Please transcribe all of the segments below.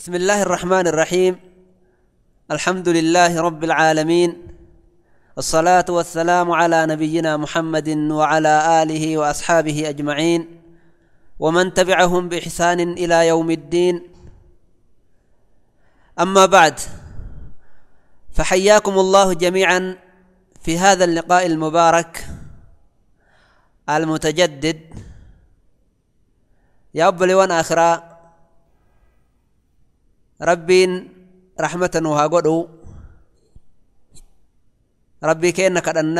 بسم الله الرحمن الرحيم. الحمد لله رب العالمين، الصلاة والسلام على نبينا محمد وعلى آله وأصحابه أجمعين ومن تبعهم بإحسان إلى يوم الدين. أما بعد، فحياكم الله جميعا في هذا اللقاء المبارك المتجدد. يا أبلي آخرا ربين رحمة وهاقدو ربي كأنك أن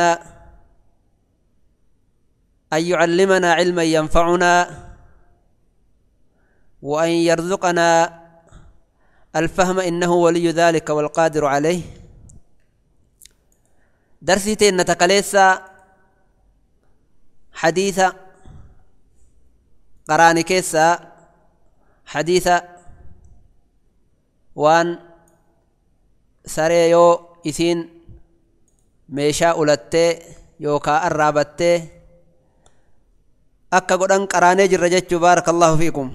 أن يعلمنا علما ينفعنا وأن يرزقنا الفهم إنه ولي ذلك والقادر عليه. درسيتين نتكليسا حديث قراني كيسا حديث وان saree yoo isiin meeshaa ulattee yookaa arraabattee akka godhan qaraanee jirra jechuu. Baarakallahu fiikum.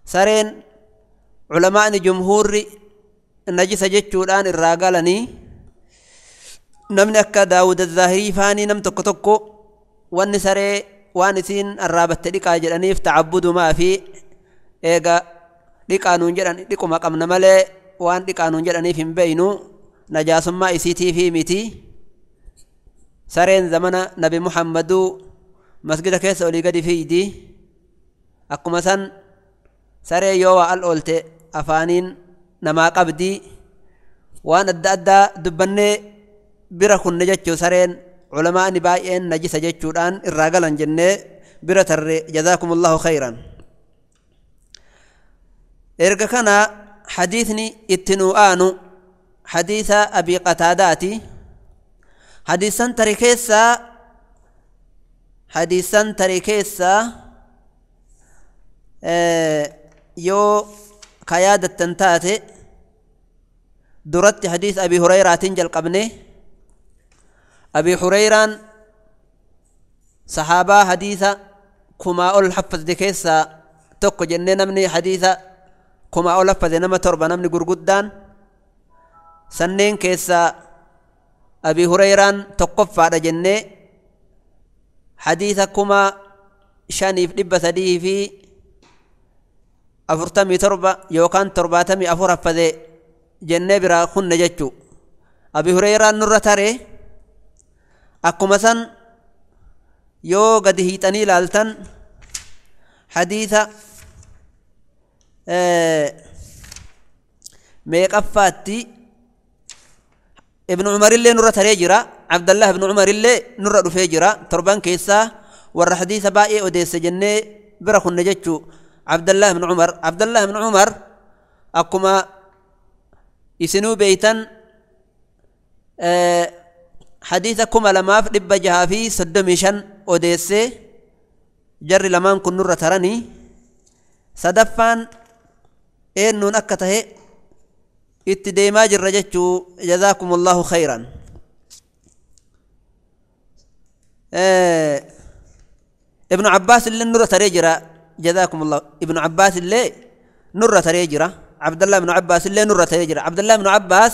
Sareen culamaani jumhuurri najisa jechuudhaan irraa galanii, namni akka Daawud Azaahirii faanii nam tokko tokko wanni saree waan isiin arraabatte dhiqaa jedhaniif ta'abbudumaa fi eega dhiqaanuun jedhan dhiquma qabna malee waan dhiqaanuun jedhaniif hin beeynu, najaasummaa isiitii fi miti. Sareen zamana Nabi Muhammaduu masgida keessa olii gadi fiigdi. Akkuma san saree yoo waa al oolte afaaniin namaa qabdi. Waan adda addaa dubbannee bira kunne jechuu. Sareen culamaani baay'een najisa jechuudhaan irraa galan jennee bira tarre. Jazaakumullahu khayran. Erga kana حديثني اتنوآن حديث أبي قتاداتي حديثا تركيسا حديثا تركيسا يو قيادة تنتاتي درت حديث أبي هريرة تنجل قبني. أبي هريرة صحابة حديثا كما أول حفظ دكيسا تقو جنة مني حديثا كما أول حفظ نما تربة نمني قرقدان سنين كيسا أبي هريرة تقف على جنة حديث كما شانيف لبث ديه في أفرتمي تربة يوكان ترباتمي أفر حفظ جنة برا خن جتشو. أبي هريرة نرى تري أكو مثلا يو قد هيتني لالتن حديث ميقفاتي ابن عمر اللي نرى تريجرا عبد الله بن عمر اللي نرى رفيجرا تربان كيسا ور حديث باقي أوديس جنة برا خن جتشو. عبد الله بن عمر عبد الله بن عمر أكما يسنو بيتا حديثكم لما في دبجها في سدميشن أوديسي جر لمان كن نرى تراني صدفان إنون أكته اتديما جرجتشو. جزاكم الله خيرا. ابن عباس اللي نرى تريجرا جزاكم الله. ابن عباس اللي نرى تريجرا عبد الله بن عباس اللي نرى تريجرا عبد الله بن عباس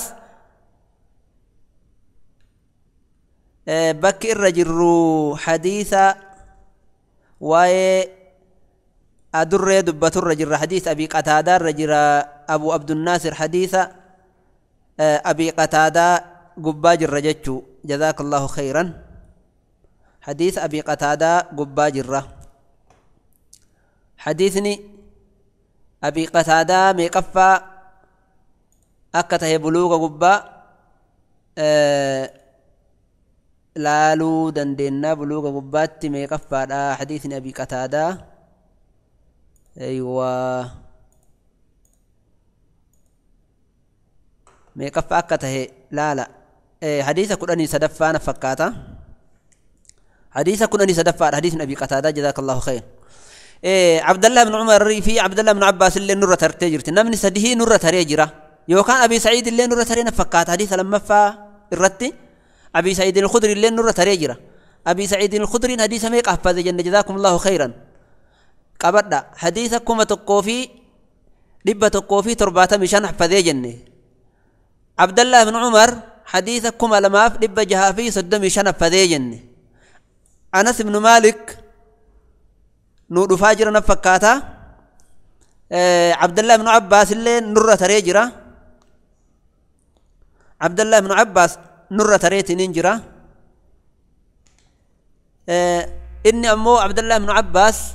بك الرجل حديث واي أدر دبة الرجل حديث أبي قتادة الرجل أبو عبد الناصر حديث أبي قتادة قباج الرجل. جزاك الله خيرا. حديث أبي قتادة قباج الره حديثني أبي قتادة ميقفة أكته بلوغ قبا لالو دندنا بلوغ قبات ميقفة حديثني أبي قتادة. أيوة ميقفة أكته لا لا حديث كلني سدفان فكاتا حديث كلني سدفان حديث أبي قتادة. جزاك الله خير. عبد الله بن عمر في عبد الله بن عباس اللي نرى ترتجرت نمني سديه نرى تريجرة يو كان أبي سعيد اللي نرى ترينا فكات حديث لما فا الرتي أبي سعيد الخدري اللي نرى تريجرة أبي سعيد الخدري حديث ميق أحفظ جنة. جزاكم الله خيرا. قبرنا حديثكم تقوفي 175 حفظي جنة. عبد الله بن عمر حديث 2635 حفظي جنة. أنس بن مالك نور فاجر نفكاتا. عبد الله بن عباس اللي نور تريجرا. عبد الله بن عباس نور تريت نينجرا. إني أمو عبد الله بن عباس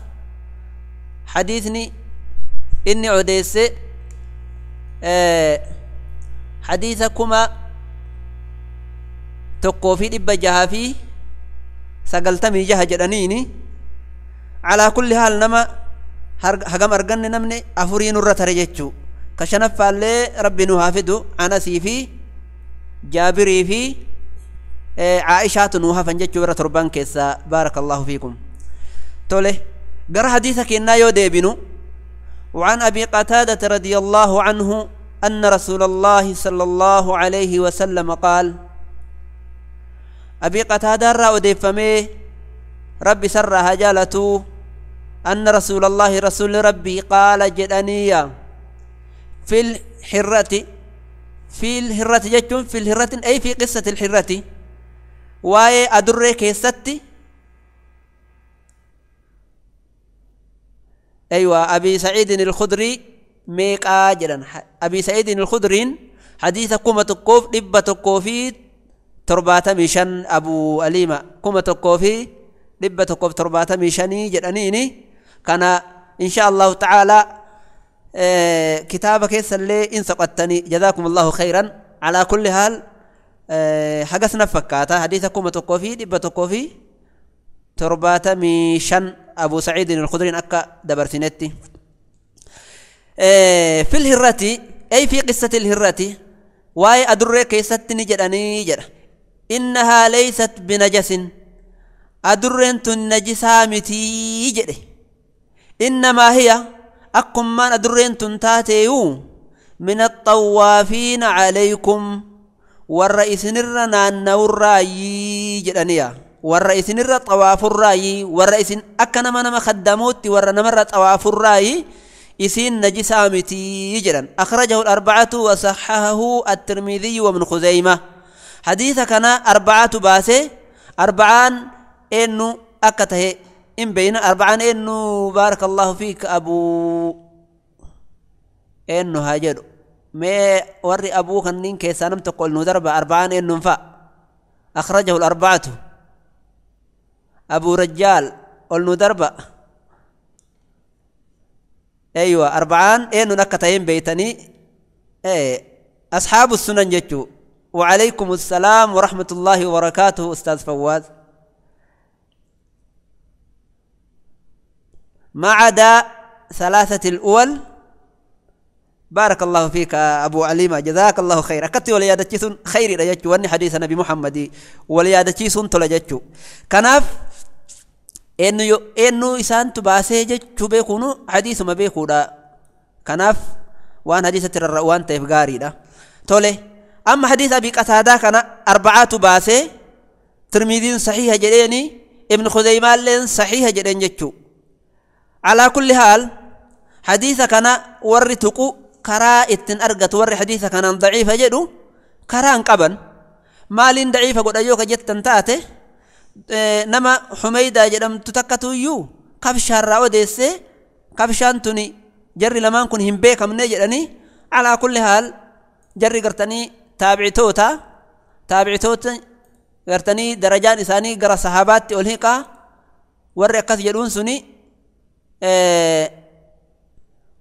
حديثني إني عديس حديثكما تقوفي دب جهافي سقلتمي جه جدنيني. على كل حال نما هجم أرجن نمني أفرين الرترجتشو كشنف اللي ربي نهافدو أنسي في جابري في عائشة نوها فنجتشو رتربان كيسا. بارك الله فيكم. تولي قرأ حديثك إنا يوديبنو. وعن أبي قتادة رضي الله عنه أن رسول الله صلى الله عليه وسلم قال. أبي قتادة رأى فمي ربي سرها جالته أن رسول الله رسول ربي قال جدانية في الحرة، في الهرة جتون في الهرة أي في قصة الحرة واي أدري كيستي. أيوة أبي سعيد الخدري ميك آجلا. أبي سعيد الخدري حديث كومة القوف دبة القوفي 75 أبو أليمة كومة القوفي دبة القوف 75 جدانيني. كان إن شاء الله تعالى كتابك اللي إن سقطتني. جزاكم الله خيرا. على كل حال حقسنا فكاتا حديث كومة القوفي دبة القوفي 75 أبو سعيد الخدري أكا دبرتنتي. في الهرة أي في قصة الهرة واي أدري كيستني جدني جد إنها ليست بنجس أدرنت النجسة متي جد إنما هي أكم من أدرنت تاتيو من الطوافين عليكم والرئيس نرنا النوراي جدنيا والرئيس نرى طواف الرأي والرئيس أكنا من خدموت ورنا مرة طواف الرأي إسين نجسة متي جدا. أخرجه الأربعة وصححه الترمذي وابن خزيمة. حديث كان أربعة باسه أربعان إنه أكته إن بين أربعان إنه بارك الله فيك أبو إنه هاجر ما وري أبوك النين كيسانم تقول ندرب أربعان إنه فا. أخرجه الأربعة أبو رجال قلنا دربة. أيوة أربعان إنه نكتين بيتني إيه أصحاب السنن جتوا. وعليكم السلام ورحمة الله وبركاته أستاذ فواز. ما عدا ثلاثة الأول. بارك الله فيك أبو عليمة جزاك الله خير. أكتي وليادتشيسون خير رجتشو وأني حديث نبي محمد وليادتشيسون تلجتشو كناف إنه إسان تباسي جتشو بيكونو حديث ما بيكودا كناف وأن حديث ترى تيف غاري دا تولي. أما حديث أبي قتادة كان أربعة تباسي ترمذي صحيح جديني ابن خزيمة لين صحيح جدين جتشو. على كل حال حديث كان ورتقو كرا اتن أرقت ور حديث كان ضعيف جدو كران قبن مالين ضعيفة قد أيوك جتن تاته نما حميدة جدم تتكتو يو قبشان راوديسي قبشان تني جري لمان كن هم بيك من جدني. على كل حال جري قرتني تابعتوتا تابعتوتا قرتني درجان إساني قرى صحابات أولهيقا ور قس جدون سني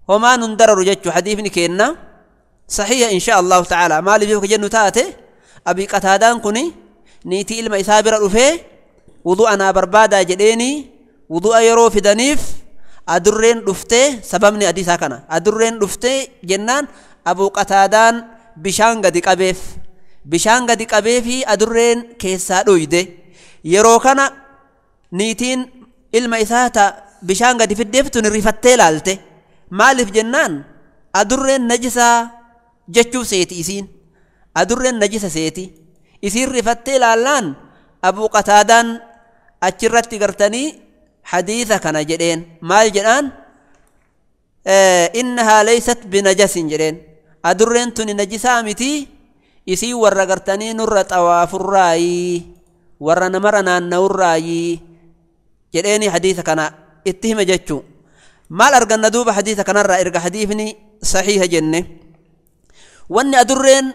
وما نندرر جتشو حديثني كينا صحيح إن شاء الله تعالى. ما لي بيوك جنو تاتي أبي قتادان كني نيتي إلما إسابر الأفي وضوءنا بربادا جديني وضوء يرو في دنيف أدرين رفتي سببني أديسا كان أدرين رفتي جنان أبو قتادان بشان قد قبيف بشان قد قبيفي أدرين كيسا دويده يرو كان نيتين إلما إساتا بشان قد في الدفتن رفتي لالته مالف جنان أدرين نجسا جتشو سيتي إسين أدرين نجسا سيتي إسين رفتي لالان أبو قتادان أجرت قرتني حديثة كان جدين مال جنان Innahaa laysat binajasin jedheen. Adurreen tuni najisaa miti, isii warra gartanii nurra xawaafurraayii warra namarra naanna'urraayii jedheeni hadiisa kana itti hime jechuu. Maal arganna duuba hadiisa kanarraa? Erga hadiifni saxiiha jenne, wanni adurreen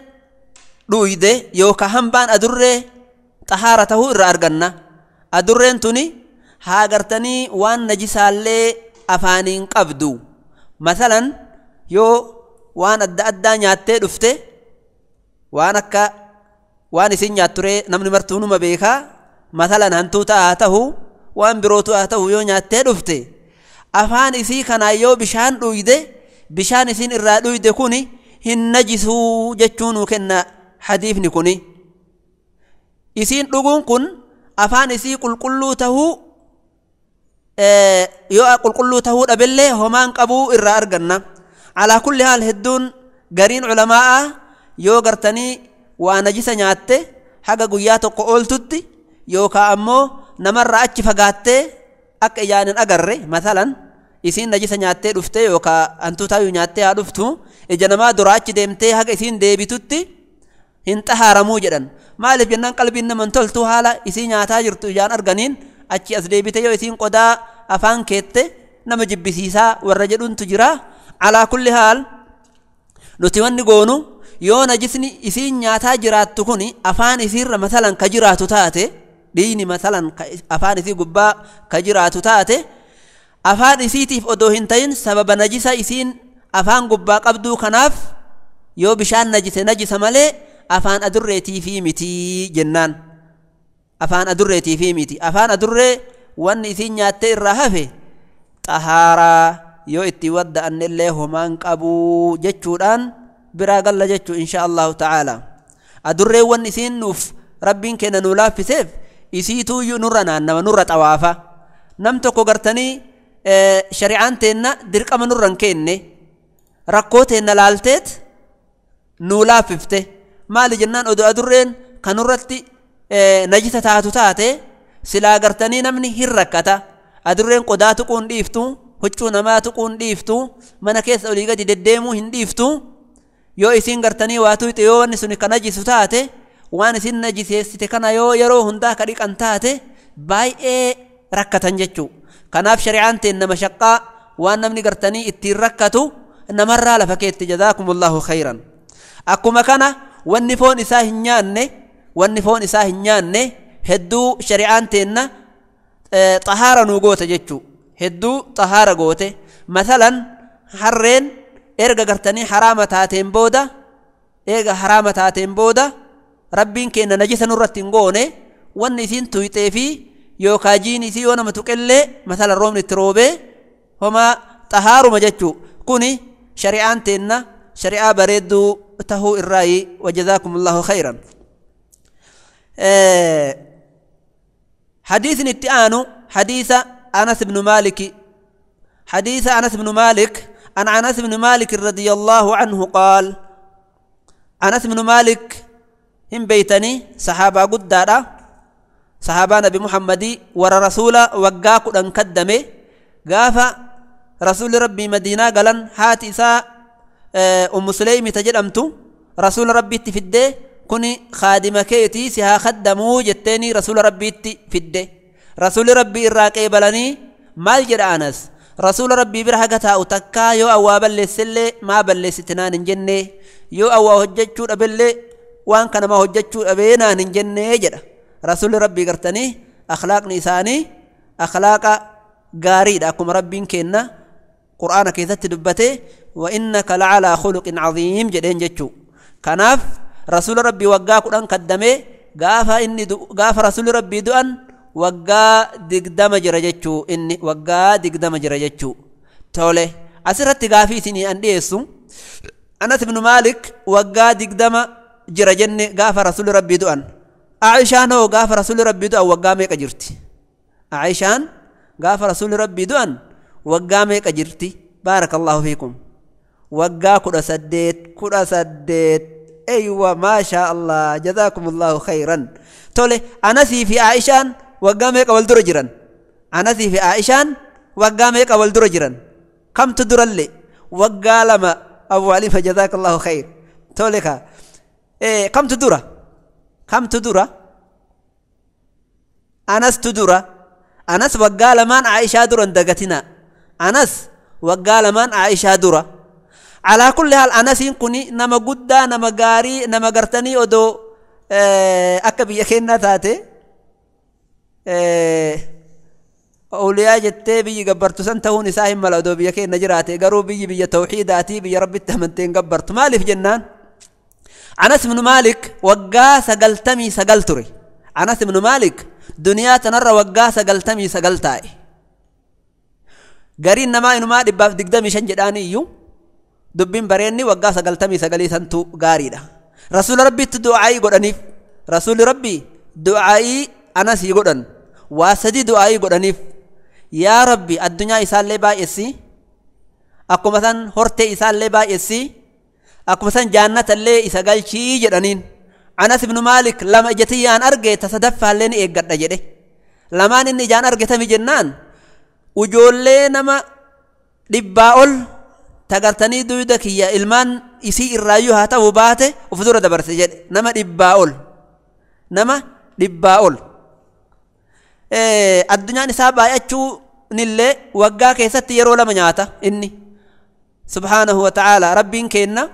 dhuyde yookaan hambaan adurree xahaara tahuu irraa arganna. Adurreen tuni haa gartanii waan najisaallee afaaniin qabdu, masalan yoo waan adda addaa nyaattee dhufte, waan akka waan isin nyaatturee namni martuu numa beekaa, masalan hantuuta haa ta'u, waan birootu haa ta'u, yoo nyaattee dhufte afaan isii kanaa yoo bishaan dhuyde, bishaan isin irraa dhuyde kuni hin najisuu jechuu nuu kenna hadiifni kuni. Isiin dhuguun kun afaan isii qulqulluu tahuu yoo qulqulluu tahuu dhabillee homaan qabuu irraa arganna. Alaa kulli haal, hedduun gariin culamaa'a yoo gartanii waa najisa nyaatte haga guyyaa tokko ooltutti yookaan ammoo namarraa achi fagaattee akka ijaan hin agarre, masalan isiin najisa nyaattee dhufte yookaan hantuutaayyuu nyaattee haa dhuftu, ija namaa dura achi deemtee haga isiin deebitutti hin xahaaramuu jedhan. Maaliif jennaan, qalbiin nama hin toltu haala isii nyaataa jirtu ijaan arganiin achi as deebite yoo isiin qodaa afaan keette nama jibbisiisaa warra jedhuntu jira. Alaa kulli haal, nuti wanni goonu yoo najisni isiin nyaataa jiraattu kun afaan isiirra masalan ka jiraatu taate, dhiigni masalan afaan isii gubbaa ka jiraatu taate, afaan isiitiif odoo hin ta'in sababa najisa isiin afaan gubbaa qabduu kanaaf yoo bishaan najise najisa malee afaan adurreetiifii miti jennaan. Afaan adurreetiifii miti. Afaan adurree wanni isiin nyaattee irraa hafe xahaaraa, yoo itti wadda'annillee homaan qabuu jechuudhaan biraa galla jechuu insha Allahu ta'ala. Adurreen wanni isiin nuuf rabbiin kenna nuu laaffiseef isiituuyyuu nurra naannawa, nurra xawaafa. Nam tokko gartanii shari'aan teenna dirqama nurra hin kenne, rakkoo teenna laalteet nuu laaffifte. Maali jennaan, odoo adurreen kan nurratti najisa taatu taate silaa gartanii namni hin rakkata. Adurreen qodaa tuquun dhiiftu, huccuu namaa tuquun dhiiftu, mana keessa olii gadi deddeemuu hin dhiiftu. Yoo isiin gartanii waa tuyxe, yoo wanni sun ka najisu taate, waan isin najiseessite kana yoo yeroo hundaa ka dhiqan taate baay'ee rakkatan jechuu. Kanaaf shari'aan teen nama shaqqaa waan namni gartanii ittiin rakkatu namarraa lafa keetti. Jazaakumullahu khayran. Akkuma kana wanni foon isaa hin nyaanne, wanni foon isaa hin nyaanne hedduu shari'aan teenna xahaara nuu goote jechuu, hedduu xahaara goote. Masalan harreen erga gartanii haraama taateen booda, eega haraama taateen booda rabbiin keenya najisa nurratti hin goone. Wanni isiin tuyxee fi yookaa jiin isii yoo nama tuqellee, masalan roobni itti roobee, homaa xahaaruma jechuu. Kuni shari'aan teenna shari'aa bareedduu tahuu irraayi. Wajazaakumullahu khayran. حديث اتآن حديث أنس بن مالك، حديث أنس بن مالك، عن أنس بن مالك رضي الله عنه قال، أنس بن مالك هم بيتني صحابة قدارة، صحابة نبي محمد ور رسول وقاك أن قافة رسول ربي مدينة قالن هات إساء أم سليم تجرمت رسول ربي تفده كوني خادمة كيتي سها خدمو جتني رسول ربي تفده. رسول ربي الراقي بلني مال جر أنس رسول ربي برهقتها أتكا يو أوا بلسلي ما بلستنا نجنة يو أوا هجتشو أبلي وان كان ما هجتشو أبينا نجنة جرا. رسول ربي قرتني أخلاق نساني أخلاق غاريد أكم ربي كنا قرآن كيزت دبته وإنك لعلى خلق عظيم جدين جتشو. كناف رسول ربي وقا قرآن قدمه قافا إني قاف رسول ربي دؤن وقا دقدم جرجتشو إني وقا دقدم جرجتشو تولي أسرت قافي سني أنديسو. أنس بن مالك وقا دقدم جرجن قاف رسول ربي دؤن. عائشان هو قاف رسول ربي دؤن وقا ميك أجرتي. عائشان قاف رسول ربي دؤن وقا ميك أجرتي. بارك الله فيكم. وقا كل سديت كل سديت. أيوة ما شاء الله جزاكم الله خيرا. تولي أنسي في عائشان وقامك أول درجرا. أنسي في عائشان وقامك أول درجرا. Kamtu durallee waggaa 2 Abu Hanifa jazaakallahu khayr tole ka kamtu dura kamtu dura Anastu dura. Anas waggaa 2 Aishaa dura dagatina. Anas waggaa 2 Aishaa dura. Alaa kulli haal Anasiin kuni nama guddaa nama gaarii nama gartanii odoo akka biyya keenyaa taate awliyaa jettee biyyi gabbartu san ta'uun isaa hin mala odoo biyya keenya jiraate garuu biyyi biyya tawxiidaatii biyya rabbitti amanteen gabbartu maaliif jennaan Anas ibnu Maalik waggaa 99 ture. Anas ibnu Maalik duniyaa tanarra waggaa 99 taa'e. Gariin namaa inumaa 125 jedhaanii iyyuu dubbiin bareenni waggaa 99 santu gaariidha. Rasuula Rabbiitti du'aayii godhaniif Rasuulli Rabbii du'aayii Anasii godhan waa 3 du'aayii godhaniif yaa Rabbi addunyaa isaallee baay'essi akkuma san hortee isaallee baay'essi akkuma san jaannatallee isa galchii jedhaniin. Anas ibnu Maalik 2 ijatiyyaan arge ta sadaffaallee ni eeggadha jedhe. Lamaan inni ijaan arge tami jennaan ujoollee nama 100 ol tagartanii duyda kiyya ilmaan isii irraayyuu haa ta'u baate uf dura dabarse jedhe nama 100 ol nama 100 ol. Addunyaan isaa baay'achuu nillee waggaa keessatti yeroo 2 nyaata inni subhaanahu wa ta'ala rabbiin kenna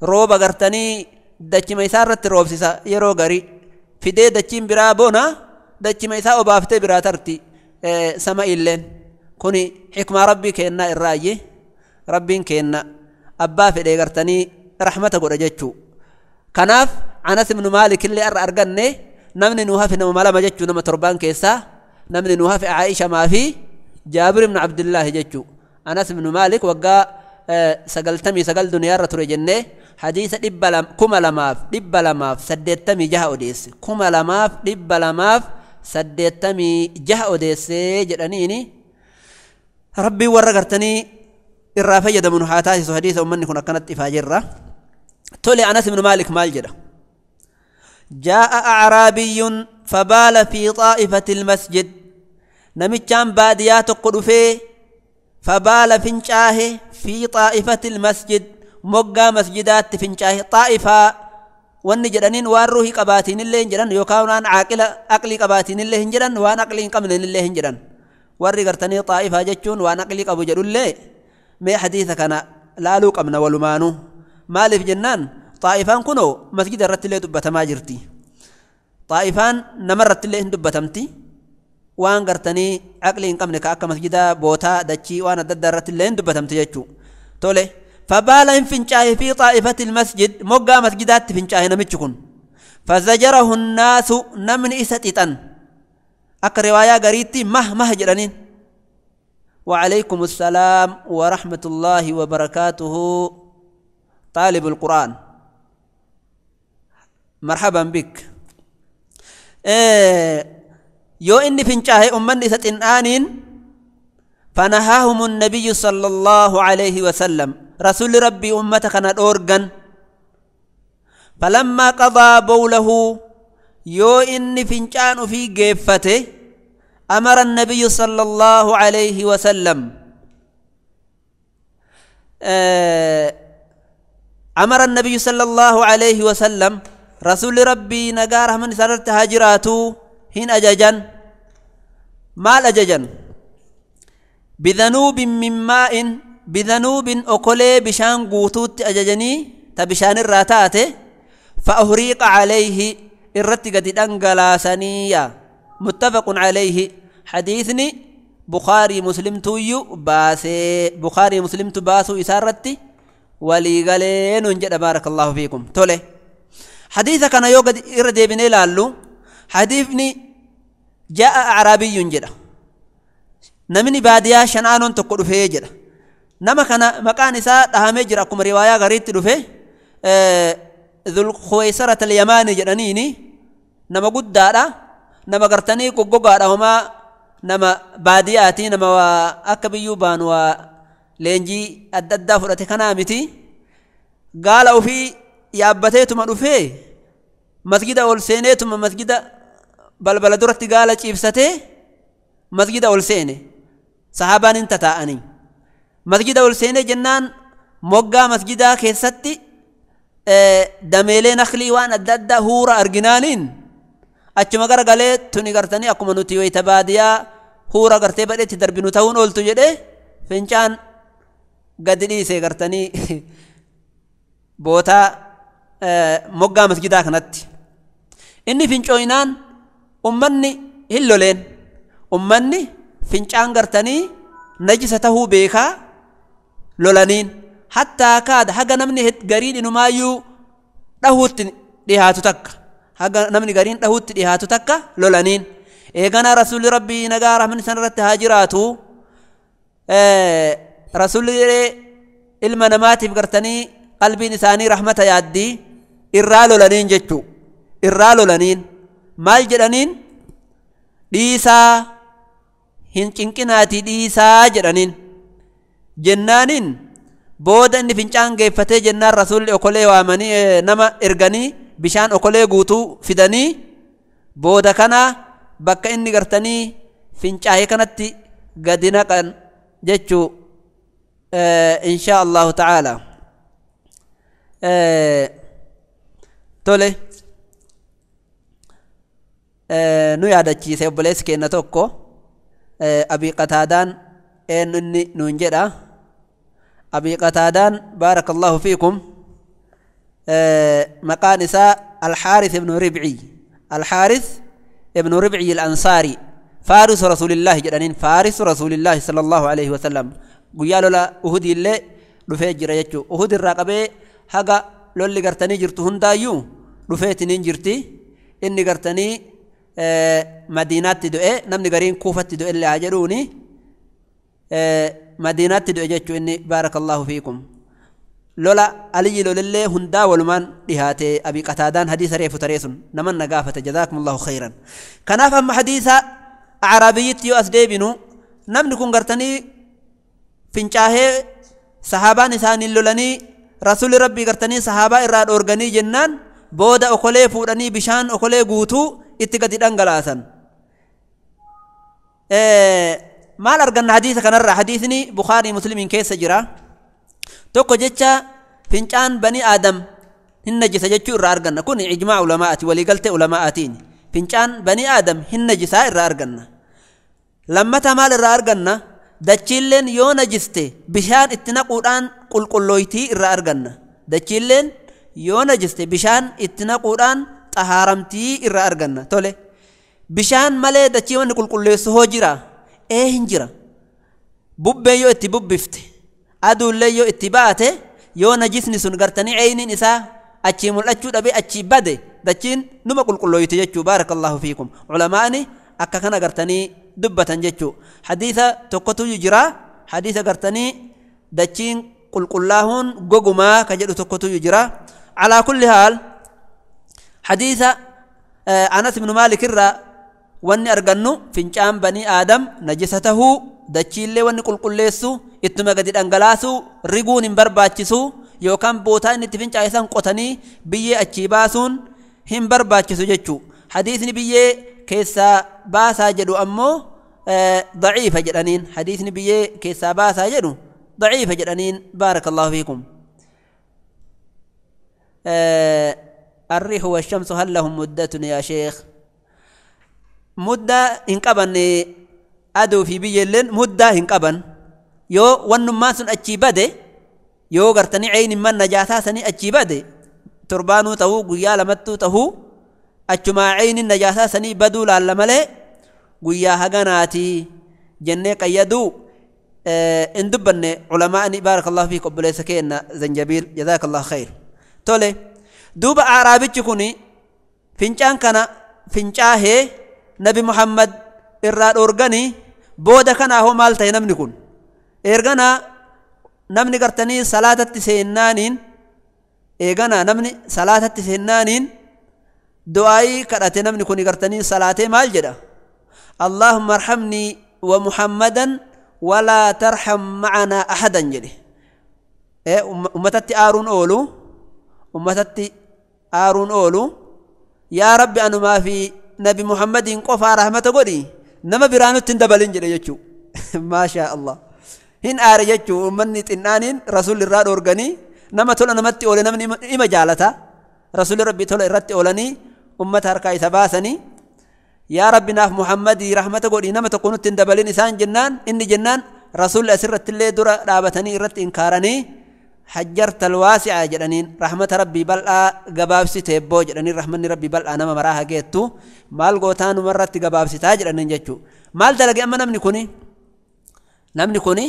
rooba gartanii dachima isaa irratti roobsisa yeroo garii fidee dachiin biraa bona dachima isaa obaaftee biraa tarti sama illeen kuni xikmaa rabbii kennaa irraayye rabbiin kenna abbaa fedhee gartanii rahmata godha jechuu. Kanaaf Anas ibnu Maalik illee irra arganne namni nu hafe nama 2 jechuu nama 7 keessaa namni nu hafe Aisha fi Jaabir ibnu Abdillaahi jechuu. Anas ibnu Maalik waggaa 99 duniyaa irra ture jennee hadiisa 2286 odeesse 2286 odeesse jedhaniini rabbiin warra gartanii irraa fayyadamu haa taasisu hadiisa ummanni kun akkanatti ifaa jirra. Tole Anas ibnu Maalik maal jedha? Jaa'a a'raabiyyun fabaala fi xaa'ifati almasjid namichaan baadiyaa tokko dhufee fabaala fincaahe fi xaa'ifati almasjid moggaa masjidaatti fincaahe. Xaa'ifaa wanni jedhaniin waan ruuhii qabaatiin illee hin jedhan yookaan waan aqlii qabaatiin illee hin jedhan waan aqlii hin qabneen illee hin jedhan. Warri gartanii xaa'ifaa jechuun waan aqlii qabu jedhullee mee hadiisa kana laaluu qabna walumaanuu. Maaliif jennaan xaa'ifaan kunoo masjida irratti illee dubbatamaa jirti. Xaa'ifaan nama irratti illee hin dubbatamti. Waan gartanii aqlii hin qabne ka akka masjidaa bootaa dachii waan adda addaa irratti illee hin dubbatamti jechuu. Tole fabaala hin fincaahe fi xaa'ifati almasjid moggaa masjidaatti fincaahe namichi kun. Fazajarahu nnaasu namni isa xixan akka riwaayaa gariitti mah mah jedhaniin. وعليكم السلام ورحمة الله وبركاته طالب القرآن مرحبا بك. يو إني فنشاه أمني ستنآنين فنهاهم النبي صلى الله عليه وسلم رسول ربي أمتك أورغن فلما قضى بوله يو إني فنشان في جيفته أمر النبي صلى الله عليه وسلم أمر النبي صلى الله عليه وسلم رسول ربي نقاره من سررت هاجراته هين أججن مال أججن بذنوب من ماء بذنوب أكلي بشان قوتوت أججني تبشان الراتات فأهريق عليه الرتقة دنقلاسانية متفق عليه. حديثني بخاري مسلم تويو باسي بخاري مسلم تباسو إسارتي ولي قالين ونجد بارك الله فيكم. تولي حديث كان يوجد إردي بن لالو حديثني جاء أعرابي جدا نمني باديا شنان تقول فيه جدا نما كان مكان إساء أهم جرا كم رواية غريت فيه ذو الخويسرة اليماني جدانيني نما قد دارا نما قرتني كوكو هما نما بادياتي نما أكبيو بان ولينجي أدد فرتي كنامتي قال وفي يابتيتما رفيه مسجد أول سينيتما مسجد بلبل درتي قال شيفستي مسجد أول سيني صحابان انتتاءني Masjida ol seenee jennaan moggaa masjidaa keessatti dameelee naklii waan adda addaa huura arginaaniin achuma garagalee tuni gartanii akkuma nuti wayita baadiyaa huura gartee badheetti darbinu ta'uun ooltu jedhee fincaan gadi dhiise gartanii bootaa moggaa masjidaa kanatti. Inni fincooyinaan ummanni hin loleen, ummanni fincaan gartanii najisa tahuu beekaa lolaniin hattaa kaada haga namni gariin inumaayyuu dhahuutti dhihaatu takka, haga namni gariin dhahuutti dhihaatu takka lolaniin. Eeganaa rasuulli rabbii nagaa rahmanni san irratti haa jiraatu, rasuulli ilma namaatiif gartanii qalbiin isaanii rahmata yaaddii irraa lolaniin jechuu, irraa lolaniin maal jedhaniin? Dhiisaa, hin cinqinaatii dhiisaa jedhaniin. Jennaaniin booda inni fincaan geeffatee jennaan rasuulli okolee waamanii nama erganii bishaan okolee guutuu fidanii booda kana bakka inni gartanii fincaa'ee kanatti gadi naqan jechuu insha Allahu ta'ala. Tole nu yaadachiise obboleessi keenya tokko Abii Qataadaan eenyu inni nuun jedha. Abii Qataadaan baarakallahu fiikum maqaan isaa Alxaaris ibnu Ribci, Alxaaris ibnu Ribci al-Ansaari, faarisu rasuulillaahi jedhaniin, faarisu rasuulillaahi sallallahu alaihi wasallam. Guyyaa lola Uhudii illee dhufee jira jechuu. Uhud irraa qabee haga lolli gartanii jirtu hundaayyuu dhufeetiniin jirti. Inni gartanii Madiinaatti du'e, namni gariin Kuufatti du'e illee haa jedhuuni Madiinaatti du'e jechuu inni baarakallahu fiikum. Lola Aliyyi lolillee hundaa walumaan dhihaate Abii Qataadaan hadiisa reefu taree sun naman na gaafate, jazaakumullahu khayran. Kanaaf amma hadiisa Arabiyyitti yoo as deebinu namni kun gartanii fincaahee sahaabaan isaanii lolanii rasuulli rabbii gartanii sahaabaa irraa dhoorganii jennaan booda okolee fuudhanii bishaan okolee guutuu itti gadi dhangalaasan. Maal arganna hadiisa kanarraa? Hadiisni Bukaarii Muslimiin keessa jira. Tokko jecha fincaan banii Aadam hin najisa jechuu irraa arganna. Kun ijmaa ulamaa'ati, waliigaltee ulamaa'atiin. Fincaan banii Aadam hin najisaa irraa arganna. Lammata maal irraa arganna? Dachiilleen yoo najiste bishaan itti naquudhaan qulqullooytii irraa arganna. Dachiilleen yoo najiste bishaan itti naquudhaan xahaaramtii irraa arganna. Tole bishaan malee dachii wanni qulqulleessu hoo jira? Ee hin jira. Bubbeen yoo itti bubbifte, aduullee yoo itti baate, yoo najisni sun gartanii ceyniin isaa achii mul'achuu dhabee achii bade dachiin numa qulqullooyti jechuu. Baarakallahu fiikum. Culamaa'ni akka kana gartanii dubbatan jechuu. Hadiisa tokkotu jira, hadiisa gartanii dachiin qulqullaahuun gogumaa ka jedhu tokkotu jira. Alaa kulli haal hadiisa Anas ibnu Maalik irraa wanni argannu fincaan banii Aadam najisa tahuu, dachiillee wanni qulqulleessu ittuma gadi dhangalaasuu, riguun hin barbaachisu, yookaan bootaa inni itti fincaa'e san qotanii biyyee achii baasuun hin barbaachisu jechuu. Hadiisni biyyee keessaa baasaa jedhu ammoo daciifa jedhaniin. Hadiisni biyyee keessaa baasaa jedhu daciifa jedhaniin. Baarakallahu fiikum. الريح والشمس هل لهم مدة يا شيخ؟ مدة إن aduu fi biyyelleen muddaa hin qaban. Yoo wannummaan sun achii bade, yoo gartanii ceynimman najaasaa sanii achii bade, torbaanuu tahuu guyyaa lamattuu tahuu achumaa ceynin najaasaa sanii baduu laalla malee guyyaa haganaatii jennee qayyaduu in dubbanne culamaa'ni. Baarakallahu fiik obboleessa keenna Zanjabiil, jazaakallahu khayr. Tole duuba araabichi kun fincaan kana fincaahee nabi Muhammad irraa dhoorganii booda kanaa hoo maal ta'e namni kun? Erganaa namni gartanii salaatatti seennaaniin, eeganaa namni salaatatti seennaaniin du'aayii kadhate namni kun gartanii salaatee maal jedha? Allahumma arhamnii wa Muhammadan walaa tarham ma'anaa ahadan jedhe. Ummatatti aaruun oolu, ummatatti aaruun oolu, yaa Rabbi anumaa fi nabi Muhammadiin qofaa rahmata godhi, nama biraa nutti hin dabalin jedhe jechuu. Maashaa Allah. Hin aare jechuu ummanni xinnaaniin rasuulli irraa dhoorganii nama tola namatti oole namni ima jaalata. Rasuulli rabbi tola irratti oolanii ummata harkaa isa baasanii yaa rabbi naaf Muhammadii rahmata godhii nama tokko nutti hin dabalin isaan jennaan inni jennaan rasuulli asirratti illee dura dhaabatanii irratti inkaaranii hajjarta alwaasi'a jedhaniin rahmata rabbii bal'aa gabaabsite ebboo jedhaniin rahmanni rabbii bal'aa nama maraa hageettu maal gootaa numarratti gabaabsitaa jedhaniin jechuu. Maal dalage amma namni kuni? Namni kuni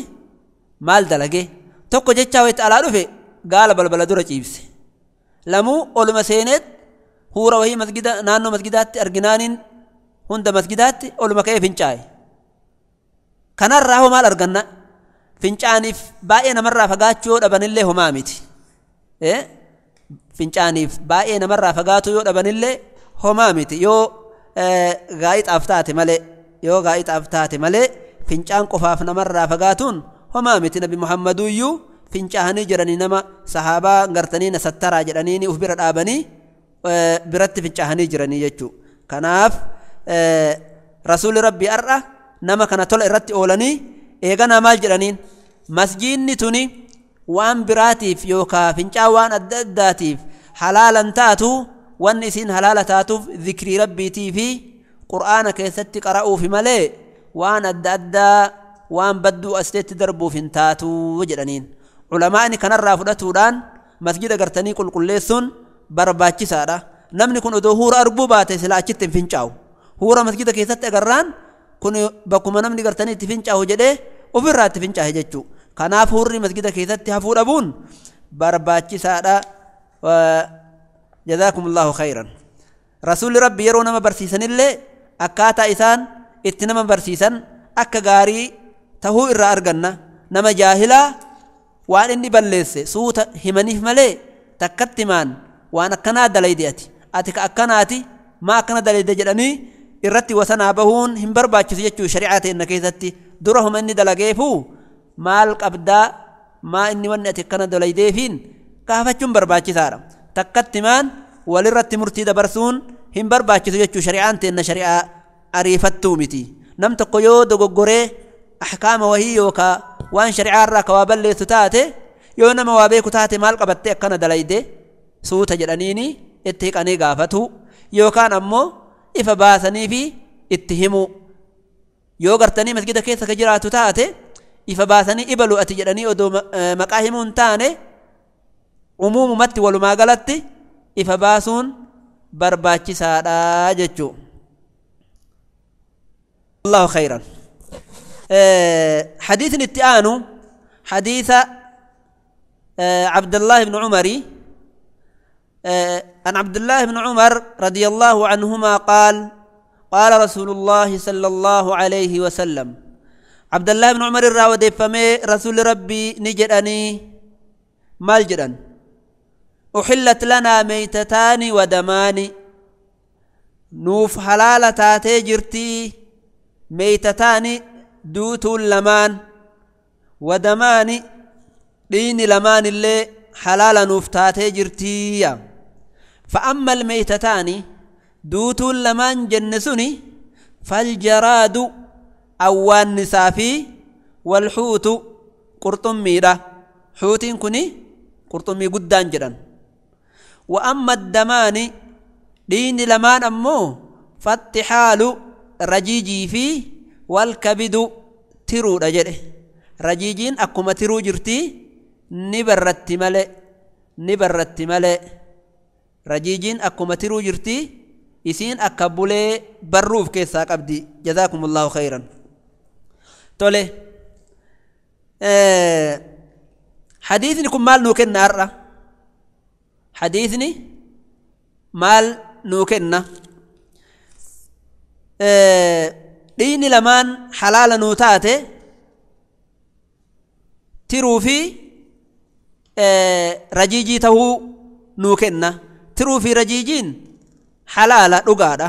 maal dalage? Tokko jechaa wayitti alaa dhufe gaala balbala dura ciibse. Lamuu oluma seeneet huura wahii masgida naannoo masgidaatti arginaaniin hunda masgidaatti oluma ka'ee fincaa'e. Kanarraa hoo maal arganna? Fincaaniif baay'ee namarraa fagaachuu yoo dhabanillee homaa miti. Fincaaniif baay'ee namarraa fagaatu yoo dhabanillee homaa miti. Yoo gaa'ixaaf taate malee, yoo gaa'ixaaf taate malee fincaan qofaaf namarraa fagaatuun homaa miti. Nabi Muhammaduyyuu fincaahanii jiranii nama sahaabaa gartanii na sattaraa jedhanii uf bira dhaabanii biratti fincaahanii jiranii jechuu. Kanaaf rasuulli rabbii har'a nama kana tola irratti oolanii eeganaa maal jedhaniin masjiidni tuni waan biraatiif yookaa fincaa waan adda addaatiif halaalan taatu wanni isiin halaala taatuuf zikrii rabbiitii fi qur'aana keessatti qara'uufi malee waan adda addaa waan badduu asteetti darbuuf hin taatu jedhaniin. Culamaa'ni kanarraa fudhatuudhaan masjida gartanii qulqulleessuun barbaachisaadha. Namni kun odoo huura arguu baate sila achitti hin fincaa'u. Huura masjida keessatti agarraan kun bakkuma namni gartanii itti fincaa'u jedhee ofirraa itti fincaa'e jechuu. Kanaaf huurri masjida keessatti hafuu dhabuun barbaachisaadha. Jazaakumullahu khayran. Rasuulli rabbi yeroo nama barsiisanillee akkaataa isaan itti nama barsiisan akka gaarii tahuu irraa arganna. Nama jaahilaa waan inni balleesse suuta himaniif malee takkatti maan waan akkanaa dalayde ati ati ka akkanaati maa akkana dalayde jedhanii irratti wasanaa bahuun hin barbaachisu jechuu shari'aa ta'e keessatti dura huma inni dalageefuu maal qabdaa maa inni wanni ati akkana dalaydeefiin gaafachuun barbaachisaadha. Takkatti maan walirratti murtii dabarsuun hin barbaachisu jechuu shari'aan ta'e shari'aa ariifattuu miti. Nam tokko yoo dogoggoree ahkaama wahii yookaa waan shari'aa irraa ka waa balleessu taate yoo nama waa beeku taate maal qabattee akkana dalayde suuta jedhaniini itti hiqanii gaafatu yookaan ammoo ifa baasanii fi itti himu. Yoo gartanii masgida keessa ka jiraatu taate ifa baasanii ibalu ati jedhanii odoo maqaa himuu hin taane umuumumatti walumaa galatti ifa baasuun barbaachisaadha jechuu. Allahu khayran. حديث الاتئان حديث عبد الله بن عمر عن عبد الله بن عمر رضي الله عنهما قال قال رسول الله صلى الله عليه وسلم. عبد الله بن عمر الراودي فمي رسول ربي نجدني مالجدا أحلت لنا ميتتان ودمان نوف حلالة تاتي ميتتان دوتون لمان ودمان دين لمان اللي حلالا نوف تاتي جرتي. فأما الميتتان دوتون لمان جنسوني فالجراد أوان نسافي والحوت قرطميرة حوتين كني قرطمي قدان جدا. وأما الدمان دين لمان أمو فاتحال رجيجي في والكبد ترو رجله رجيجين أكما ترو جرتي نبرت ملئ نبرت ملئ رجيجين أكما ترو جرتي إسين أكبولي بروف كيسا قبدي. جزاكم الله خيرا. تولي حديثني كم مال نوكنا أرى حديثني مال نوكنا ديني لمان حلال نوتاته ترو في رجيجي تهو نوكنا ترو في رجيجين حلالة رقادة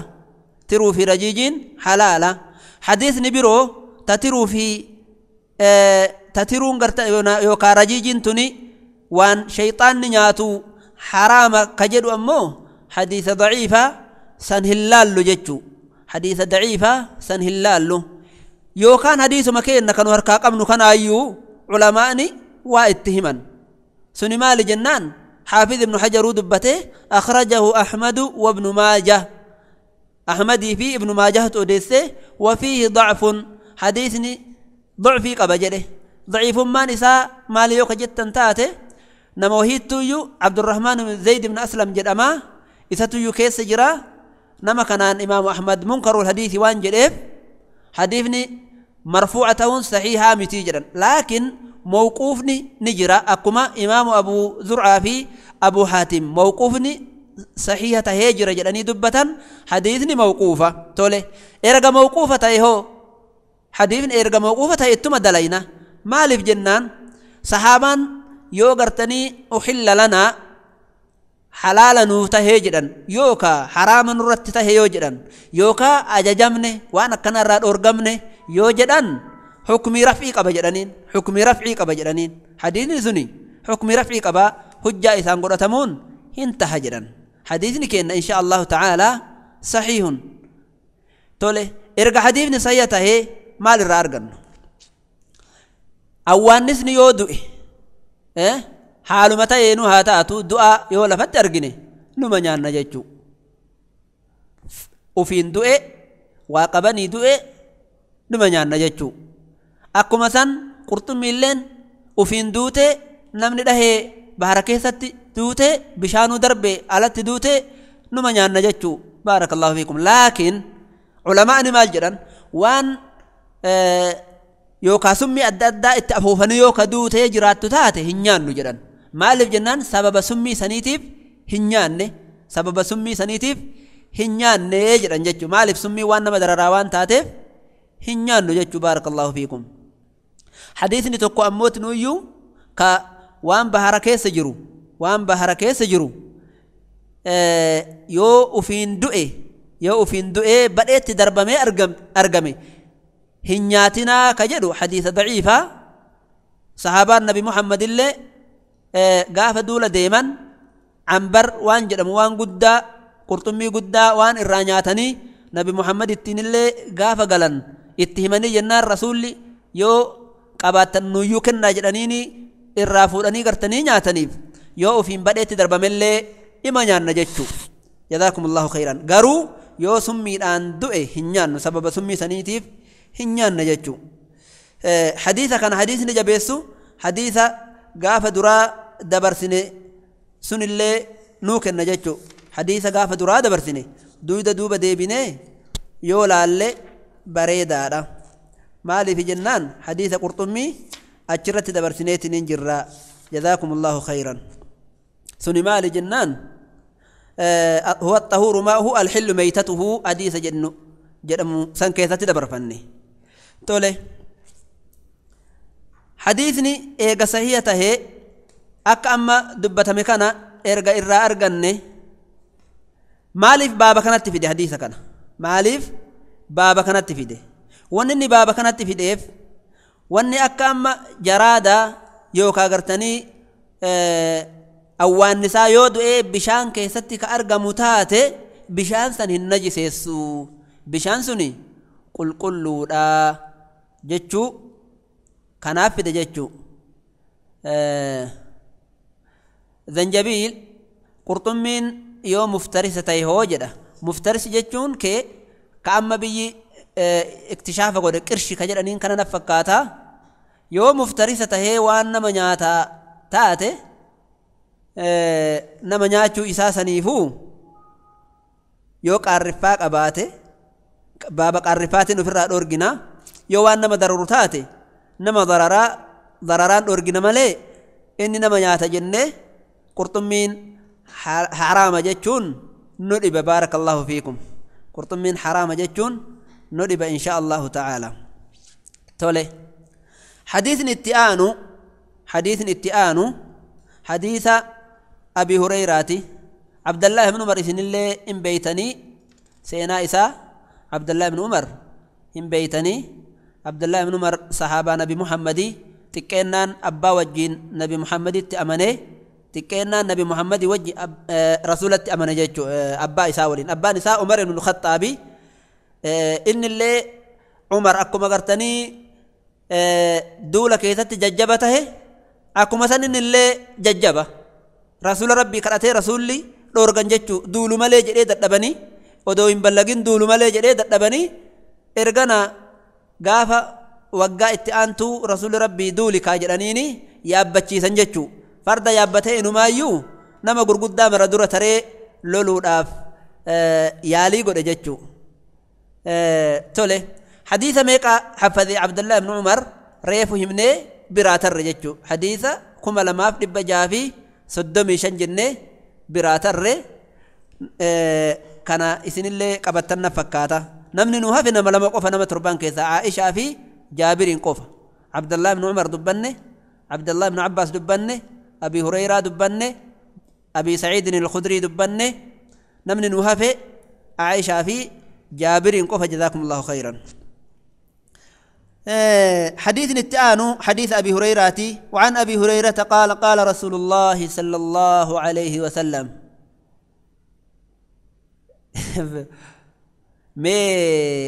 ترو في رجيجين حلالة. حديث نبرو تترو في تترون يوكا رجيجين تني وان شيطان نياتو حرام كجد أمو حديث ضعيفة سنهلال جتشو حديث ضعيفة سنهلال يوكان حديث مكين كانوا هركا قمنو كان أيو Culamaa'ni waa itti himan. Suni maali jennaan حافظ ابن حجر دبته أخرجه أحمد وابن ماجه أحمدي في ابن ماجه توديسه وفيه ضعف حديثني ضعفي قبجله ضعيف ما نساء مالي يوك جتا تاته نموهيتو عبد الرحمن بن زيد بن أسلم جدما إساتو كيس جرا نما كان إمام أحمد منكر الحديث وان جدف حديثني مرفوعة صحيحة متيجرا لكن موقوفني نجرا أكما إمام أبو زرعة في أبو حاتم موقوفني صحيحة هجرة جدني دبة حديثني موقوفة تولي إرجع موقوفة تيهو حديثني إرجع موقوفة تيتم دلينا مالف جنان صحابان يوغرتني أحل لنا حلالا نوتهجرا يوكا حراما نرتتهجرا يوكا أججمني وأنا كان راد أرجمني يوجدن حكمي رفعي قبا جدنين حكمي رفعي قبا جدنين حديثني سني حكمي رفعي قبا حجة إسان قرأتمون انتهى جدن حديثني كأن إن شاء الله تعالى صحيح تولي إرجع حديثني صحيحته مال الرارجن أوانسني يودئ حالو متى ينو هاتاتو دعاء يولا فترجني نما نيان جتشو وفين دعاء وقبني دعاء نما نيان جتشو أكو مثلا قرطم ميلين وفين دوتة نمني ده بحركة ست دوتة بشانو دربة على دوتة نما نيان جتشو بارك الله فيكم. لكن علماء مالجرا وان يوكا سمي أدى اتأفوفني يوكا دوتة جرات تاته هنيان نجرا مالف جنان سبب سمي سنيتيف هنيان سبب سمي سنيتيف هنيان نجرا جتشو مالف سمي وان مدرراوان تاتيف هنيان نجتشو بارك الله فيكم. حديثني تقو أموت نويو كا وان بحركة سجرو وان بحركة سجرو يو أفين دؤي يو أفين دؤي بدأت دربمي أرجمي هنياتنا كجدو حديث ضعيفة صحابة النبي محمد اللي قاف دولة ديما عنبر وان جدم وان قدا قرطمي قدا وان إرانياتني نبي محمد التين اللي قاف قلن اتهمني جنار رسولي يو قباتن نيو كنا جدنيني إرافوراني قرتني نياتنيف يو أفين بدأت دربمي اللي إما نيان نجتشو جزاكم الله خيرا. قرو يو سمي الآن دؤي هنيان سبب سمي سنيتيف هنيان نجتشو. حديثة كان حديث نجابيسو حديثة قاف درا دبرسني سن اللي نوك نجتشو حديثة قاف درا دبرسني دويدا دوبا ديبيني يولا اللي بريدا مالي في جنان حديثة قرطمي أجرت دبرسنيت ننجرا جزاكم الله خيرا. سن مالي جنان هو الطهور ماؤه الحل ميتته حديث جنو جدم سن كيسة دبرفني تولي حديثني إيغا صحيحته أك أما دبتمي كان إرغا إرا أرغني مالف بابا كانت تفيد حديثة كان مالف بابا كانت تفيد وانني بابا كانت تفيد واني أك أما جرادا يوكا غرتني أوان نساء يودو إيه بشان كيستي كأرغا متاتي بشان سن النجسيسو بشان سني قل قلو دا جتشو كناف ده جتشو زنجبيل قرطمين يوم مفترسة تيهو جدا مفترس جتشون كي كأما بيجي اكتشاف قد قرش كجر أنين كان نفكاتا يوم مفترسة تهي وان منياتا تاتي نما نياتشو إساسا نيفو يو قارفاق أباتي بابا قارفاتي نفرا أورجنا يو وان نما ضرورتاتي نما ضررا ضرران أورجنا مالي إني نما نياتا جنة قرطمين حرام جتشون ندب بارك الله فيكم قرطمين حرام جتشون ندب إن شاء الله تعالى. تولي حديث اتئانو حديث اتئانو حديث أبي هريرة عبد الله بن عمر إسن الله إن بيتني سينا إسا عبد الله بن عمر إن بيتني عبد الله بن عمر صحابة نبي محمد تكينان أبا وجين نبي محمد تأمني تكينان نبي محمد وجي رسولة تأمني جيتشو أبا إسا ولين أبا نساء عمر بن الخطاب إن اللي عمر أكو مغرتني Duula keessatti jajjaba tahe akkuma sanin illee jajjaba rasuula rabbii kadhatee rasuulli dhoorgan jechuu duulu malee jedhee dadhabanii odoo hin ballagin duulu malee jedhee dadhabanii ergana gaafa waggaa itti aantuu rasuulli rabbii duuli kaa jedhaniini yaabbachiisan jechuu farda yaabbatee inumaayyuu nama gurguddaa mara dura taree loluudhaaf yaalii godhe jechuu tole حديث ميقا حفظي عبد الله بن عمر ريفو همني براتر جتشو حديث كما لما في دبا جافي صدومي شن جنة براتر كان إسن اللي قبتنا فكاتا نمني نوها في نما لما قفا نما تربان كيسا عائشة في جابر قفا عبد الله بن عمر دبني عبد الله بن عباس دبني أبي هريرة دبني أبي سعيد الخدري دبني نمني نوها في عائشة في جابر قفا جزاكم الله خيرا. حديث التآن حديث أبي هريرة وعن أبي هريرة قال قال رسول الله صلى الله عليه وسلم مي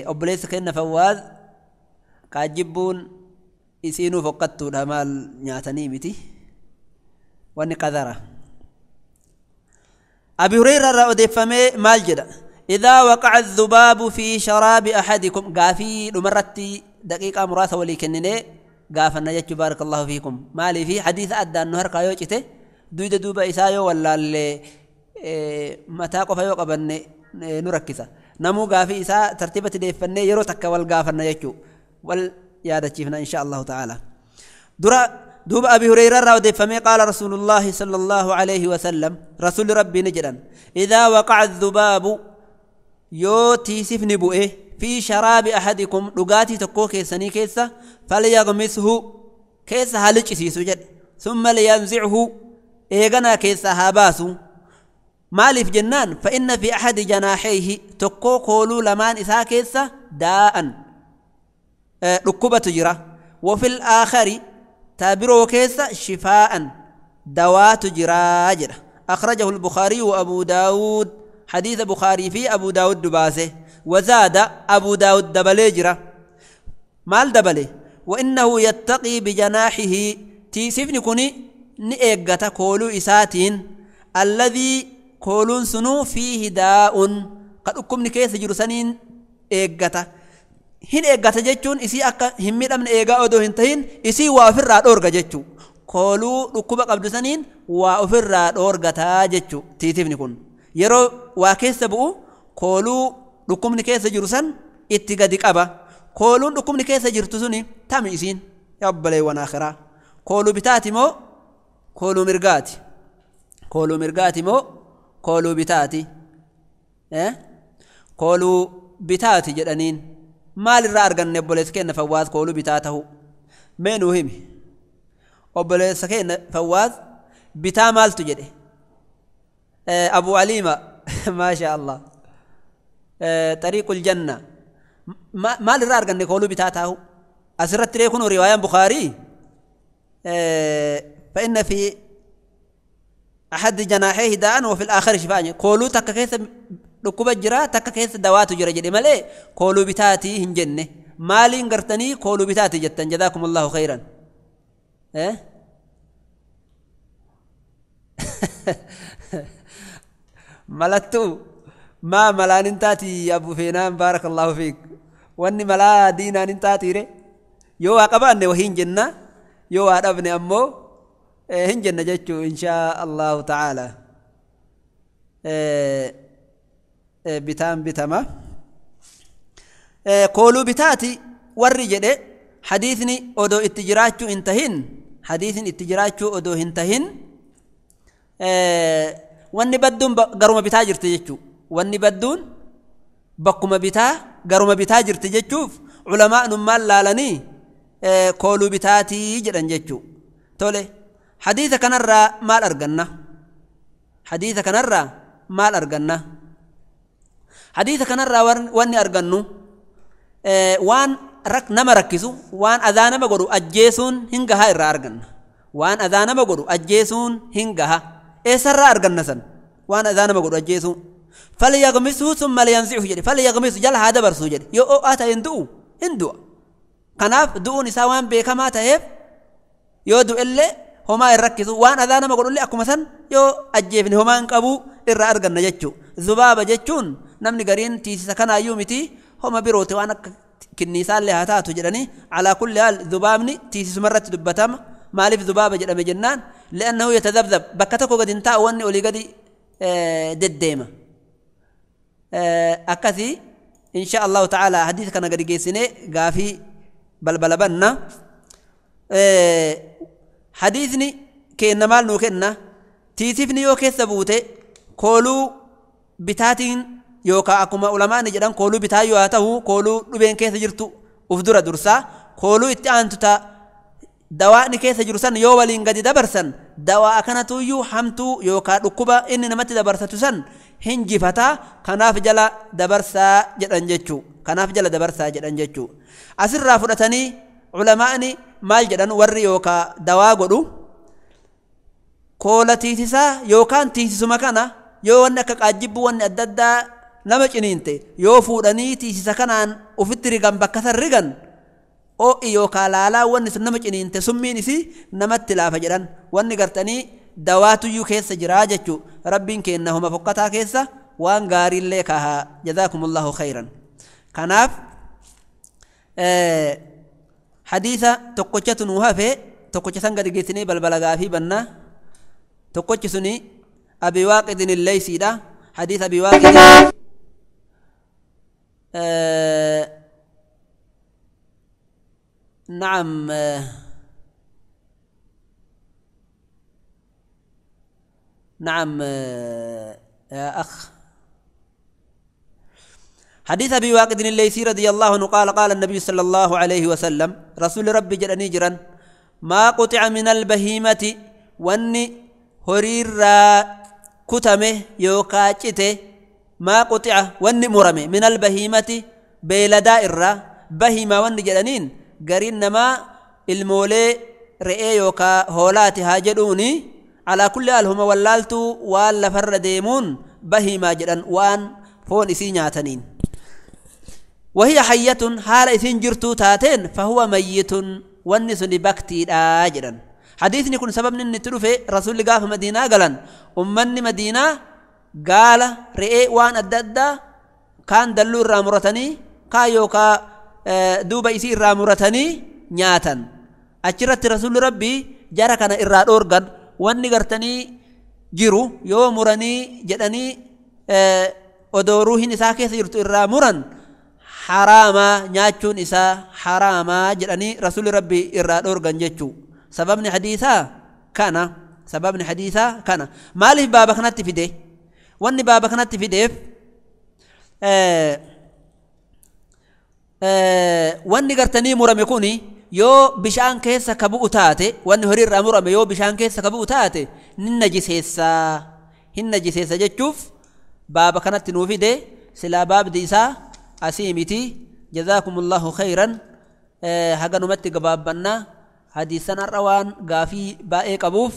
أبليس كنا فواز كاجبون إسينو فقدتو دمال نياتني متي واني قذرة أبي هريرة رأى فمي مال جدا إذا وقع الذباب في شراب أحدكم قافي لمرتي دقيقة مراسة ولي كنني قافنا جتش بارك الله فيكم مالي في حديث أدى النهر كايو جته دويدة دوبا إسايو ولا اللي متى قفا يقبن نركزه نمو قافي إسا ترتيبة ديفني يرو تكا والقافنا جتشو واليادة شفنا إن شاء الله تعالى درا دوب أبي هريرة راودي فمي قال رسول الله صلى الله عليه وسلم رسول ربي نجدا إذا وقع الذباب يوتي سفن بؤه في شراب أحدكم لغاتي تكو كيساني كيسا فليغمسه كيسا هالج سيسو ثم لينزعه إيغنا كيسا هاباسو مالف جنان فإن في أحد جناحيه تكو قولو لمان إسا كيسا داء ركوبة تجرى وفي الآخر تابرو كيسا شفاء دواء تجرى أخرجه البخاري وأبو داود حديث بخاري في أبو داود دباسه وزاد أبو داود دبليجرة مال دبلي وإنه يتقي بجناحه تيسفني كوني نئيقة كولو إساتين الذي كولون سنو فيه داء قد أكمني كيس جرسانين إيقة هن إيقة جتشون إسي أكا همير أمن إيقا أدو هنتهين إسي وافر راد أورغا جتشو كولو ركوبة قبل سنين وافر راد أورغا جتشو تيسفني كون يرو واكيس بؤو كولو dhukkubni keessa jiru san itti gadi qaba kooluun dhukkubni keessa jirtu suni tami isiin yaa obboleewwan akhiraa kooluu bitaati moo kooluu mirgaati kooluu mirgaati moo kooluu bitaati kooluu bitaati jedhaniin maalirraa arganne obboleessa keenya Fawwaaz kooluu bitaa ta'u mee nuu himi obboleessa keenya Fawwaaz bitaa maaltu jedhe Abu Aliima maasha Allah طريق الجنة ما للرار قلنا قولوا بتاعته أسرت ليكون رواية بخاري فإن في أحد جناحيه داء وفي الآخر شفاء قولوا تك كيس ركوب الجرا تك كيس دوات جرا جري ملي قولوا بتاتي هن جنة مالين قرتني قولوا بتاتي جتا جزاكم الله خيرا ملتو ما ملان انتاتي أبو فينان بارك الله فيك واني ملا دينان انتاتي ري يو أقباني وهين جنة يو أدبني أمو هين جنة جتشو إن شاء الله تعالى بتام بتما قولوا بتاتي والرجل حديثني أدو اتجراتشو انتهن حديثني اتجراتشو أدو انتهن واني بدون قرم بتاجر تجتشو واني بدون بقوم بتا قرم بتاجر تجتشوف علماء نمال لالني قولوا بتاتي جدن جتشو تولي حديث كنرى مال أرجنا حديث كنرى مال أرجنا حديث كنرى واني أرجنو وان رك نما ركزو وان أذان بقولو أجيسون هنجها إرى أرجنا وان أذان بقولو أجيسون هنجها إيه سر أرجنا سن وان أذان بقولو أجيسون فليغمسه ثم لينزعه جري فليغمسه جل هذا برسو جري يو أو أتا يندو هندو Kanaaf du'uun isaa waan beekamaa ta'eef yoo du'ellee homaa hin rakkisu, waan adaa nama godhullee akkuma san yoo ajjeefne homaa hin qabu irraa arganna jechuu. Zubaaba jechuun namni gariin tiisisa kanaayyuu miti, homa biroote waan akka kinniisaallee haa taatu jedhanii. Alaa kulli haal zubaabni tiisisuma irratti dubbatama. Maaliif zubaaba jedhame jennaan, li'annahu yatadabdab, bakka tokko gadi hin taa'u, wanni olii gadi deddeema. Akkasii insha Allahu ta'ala hadiisa kana gadi geessinee gaafii balbala banna. Hadiisni kenna maal nuu kenna? Tiisifni yoo keessa buute kooluu bitaatiin yookaan akkuma ulamaani jedhan kooluu bitaa yoo haa ta'u, kooluu dhubeen keessa jirtu uf dura dursaa, kooluu itti aantu ta'a dawaani keessa jiru san yoo waliin gadi dabarsan, dawaa kanatuyyuu hamtuu yookaan dhukkuba inni namatti dabarsatu san hinjifataa. Kanaaf jala dabarsaa jedhan jechuu, kanaaf jala dabarsaa jedhan jechuu. Asirraa fudhatanii ulamaani maal jedhan? Warri yookaan dawaa godhu koola tiisisaa yookaan tiisisuma kana yoo wanni akka qaajjibbuu wanni adda addaa nama ciniinte, yoo fuudhanii tiisisa kanaan ufitti rigan, bakka san rigan, oo'i yookaan laalaa wanni sun nama ciniinte summiin isii namatti laafa jedhan. Wanni gartanii dawaatuyyuu keessa jiraa jechuu. Rabbiin kenna homa fokkataa keessa waan gaariillee kahaa. Jazaakumullahu khayran. Kanaaf hadiisa tokkochatu nuu hafe, tokkocha san gadi geessinee balbala gaafii banna. Tokkochi suni Abi Waaqidin Illeysiidha. Hadiisa Abi Waaqidin نعم نعم يا أخ. حديث أبي واقد الليثي رضي الله عنه قال قال النبي صلى الله عليه وسلم، رسول ربي جلني جرا: ما قطع من البهيمة، واني هرير كتمه يوكاچته، ما قطع واني مرمه من البهيمة بيلدا إرّا. بهيمة واني جلنين قرين نما المولي رئي يوكا هولاتي هاجدوني. على كل حال هما ولالتو ولا فر ديمون بهيمة جدن وان فون إسي نياتنين. وهي حية حال إسين جرتو تاتين فهو ميت، والنسن بكتي آجرا. حديثني كن سبب نن تروفي رسول قاف مدينة قالن أمني مدينة قال رئي وان أدى كان دلو الرامرتني كايوكا دوبا إسي الرامرتني نياتن. أجرت رسول ربي جرى كان إراد أورغن واني قرتني جيرو يو مرني جدني odoo ruuhin isaa keessa jirtu irraa muran haraama, nyaachuun isaa haraama jedhanii rasuulli rabbi irraa dhoorgan jechuu. Sababni hadiisaa kana, sababni hadiisaa kana. Maaliif baaba kanatti fide? Wanni baaba kanatti fideef wanni gartanii murame kuni yoo bishaan keessa ka bu'u taate, wanni horii irraa murame yoo bishaan keessa ka bu'u taate ni najiseessaa, hin najiseessa jechuuf baaba kanatti nuu fide. Silaa baabdi isaa asii miti. Jazaakumullahu khayran. Haganumatti gabaabbannaa. Hadiisan har'a waan gaafii baay'ee qabuuf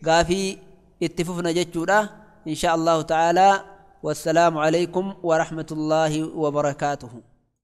gaafii itti fufna jechuudha insha Allahu ta'aalaa. Wassalaamu alaykum warahmatullaahi wabarakaatuhu.